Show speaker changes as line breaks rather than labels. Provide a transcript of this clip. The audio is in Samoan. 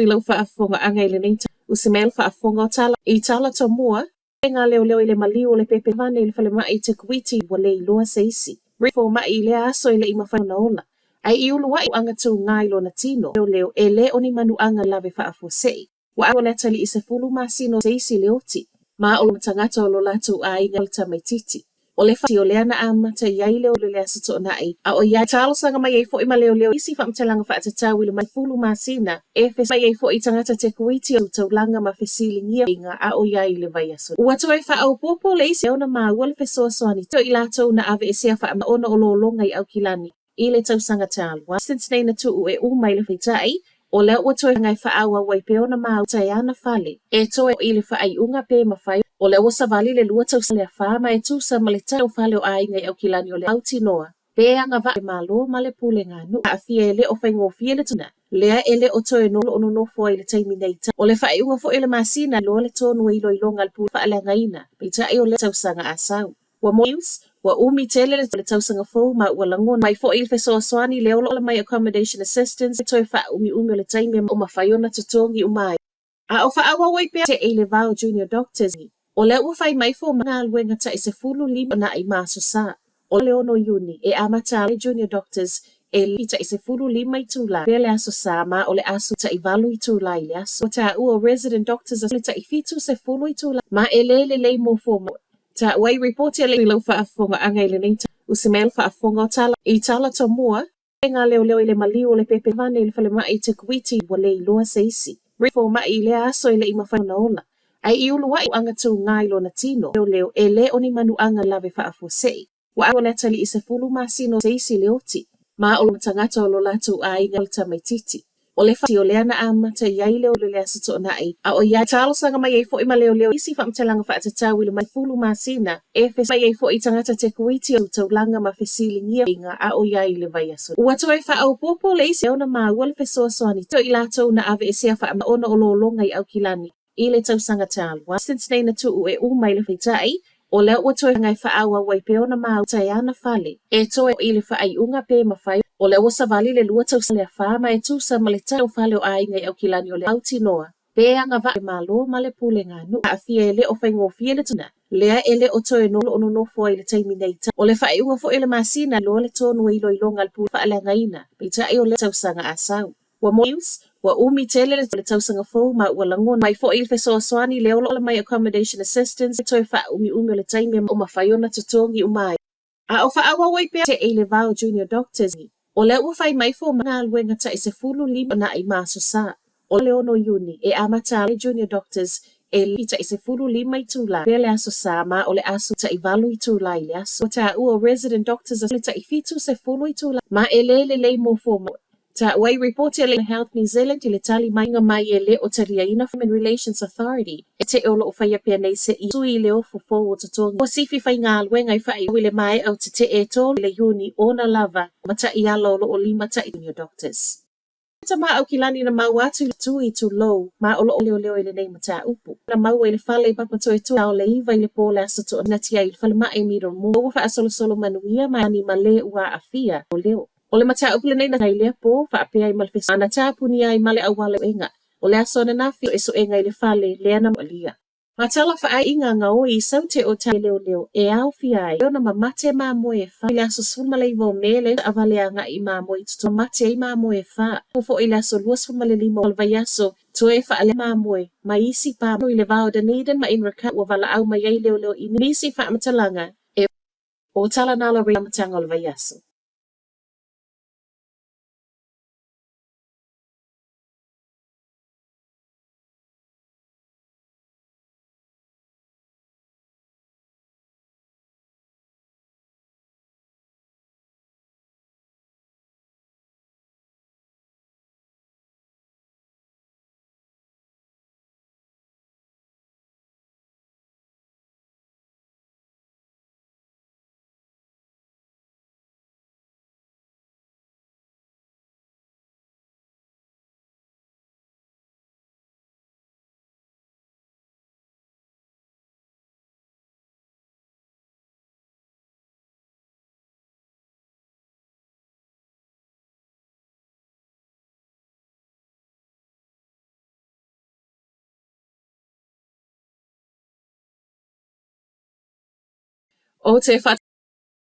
i lau faafofogaaga i lenei usi mai le faafofoga o tala i tala tomua e ngā leoleo i le maliu o le pepe vane i le falemai i Te Kuiti ua le iloa se isi. Foma'i i lea aso e le'i mafai ona ola. Ae i ulua'i agatūgā i lona tino leoleo e lē o ni manu'aga lave faafuase'i. Ua o le atali'i 10 masina se isi le oti. Ma o tagata o lo latou aiga o le tamaitiiti. O le o lea na amata i ai le o le aso Toonai, a o ia talosaga mai ai fo'i ma leoleo isi faamatalaga faatatau i le 10 masina e mai ai fo'i tagata Te Kuiti o taulaga ma fesiligia iga a o ia i le vaiaso. Ua toe faaopoopo le isi ona maua le fesoasoani i latou na aveesea ona o lologa i Aukilani i le tausaga talu. Since nei na tuu e uma i le peitai, o lea ua toe ngai faaauau ai pea ona maua e ana fale. E toe i le faaiuga pe mafai o lea ua savali le 2 tausaga le afa ma e tusa ma le tau fale o aiga i Aukilani o le mautinoa. Pe agavaa malo ma le pulega nuu aafia e le o faigofie le tuna. Lea e le o toe nolo o nonofo ai i le taimi nei. O le faaiuga foi o le masina loa le tonu e iloiloga a le pule faaleagaina. Peitai o le tausaga a sau. Ua mo news, ua umi tele le tausaga fou ma ua lagona mai fo'i le fesoasoani le olo mai accommodation assistance e toe faaumiumi o le taimi o mafai ona totogi uma ai. A o faaauau ai pea te i le vao junior doctors. O lea ua fai mai fo galuega ta'i 15 na i ma aso Sa. O le 6 Iuni e amata ai junior doctors e li ta'i 15 itulā pea le aso Sa ma o le aso ta'i 8 itulā i le aso. O tāua resident doctors le ta'i 70 itulā ma e lē lelei mo fomai. Tāua i ripoti a le i lau faafofogaaga i lenei usi mai le faafofoga o tala i tala tomua e ngā leoleo i le maliu o le pepe vane i le falemai i Te Kuiti ua le iloa se isi. Foma'i i lea aso e le'i mafai ona ola. Ae i ulua'i agatūgā i lona tino leoleo e lē o ni manu'aga lave faafuase'i. Ua o le atali'i 10 masina se isi le oti. Ma o tagata o lo latou aiga o le tamaitiiti. O le o lea na amata i ai le o le aso Toonai, a o ia talosaga mai ai fo'i ma leoleo isi faamatalaga faatatau i le 10 masina e mai ai fo'i tagata Te Kuiti o taulaga ma fesiligia iga a o ia i le vaiaso. Ua toe faaopoopo le isi ona maua le fesoasoani i latou na aveesea ona o lologa i Aukilani i le tausaga talu. Since nei na tuu e uma i le peitai, o lea ua toe ngai faaauau ai pea ona maua e ana fale. E toe i le faaiuga pe mafai o lea ua savali le 2 tausaga le afa ma e tusa ma le tau fale o aiga i Aukilani o le mautinoa. Pe agavaa malo ma le pulega nuu aafia e le o faigofie le tuna. Lea e le o toe nolo o nonofo ai i le taimi nei. O le faaiuga foi o le masina loa le tonu e iloiloga a le pule faaleagaina. Peitai o le tausaga a sau. Ua mo news, ua umi tele le tausaga fou ma ua lagona mai fo'i le fesoasoani le olo mai accommodation assistance e toe faaumiumi o le taimi o mafai ona totogi uma ai. A o faaauau ai pea te i le vao junior doctors. O lea ua fai mai fo galuega ta'i 15 na i ma aso Sa. O le 6 Iuni e amata ai junior doctors e li ta'i 15 itulā pea le aso Sa ma o le aso ta'i 8 itulā i le aso. O tāua resident doctors le ta'i 70 itulā ma e lē lelei mo fomai. Tāua i ripoti a le Health New Zealand i le tali mai mai e le o taliaina Human Relations Authority e te o loo faia pea nei se i sui le ofo fou o totogi. O sifi faigaluega i whai i le mae au te te e tolu le Iuni ona lava mata'i ala o loo lima ta'i junior doctors. Ta ma Aukilani na mau atu tu i tulou ma o loo leoleo i lenei mataupu. Na maua i le fale i papa toe tu o le 9 i le pō le aso Toonai ai i le falemai Middlemore. Ua faasolosolo manuia ma ni ma le ua aafia o leo. O le mataupu lenei na i lea pō faapea ai ma le na tāpuni ai ma le auala enga. O le aso ananafi e soenga i le fale lea na alia. Ma tala whaaiga ngā oi i saute o tā leo leo e aofia ai. Ona mamate mamoe e wha. I le aso 19 o Me le awale anga i mamoe i tutu mate ai mamoe e wha. Fo i le aso 25 o le vaiaso toe whaale mamoe ma isi pa i le vao Dunedin ma Invercargill ua valaau mai ai leoleo i nisi faamatalaga e o tala nala re matanga o le vaiaso. Ou te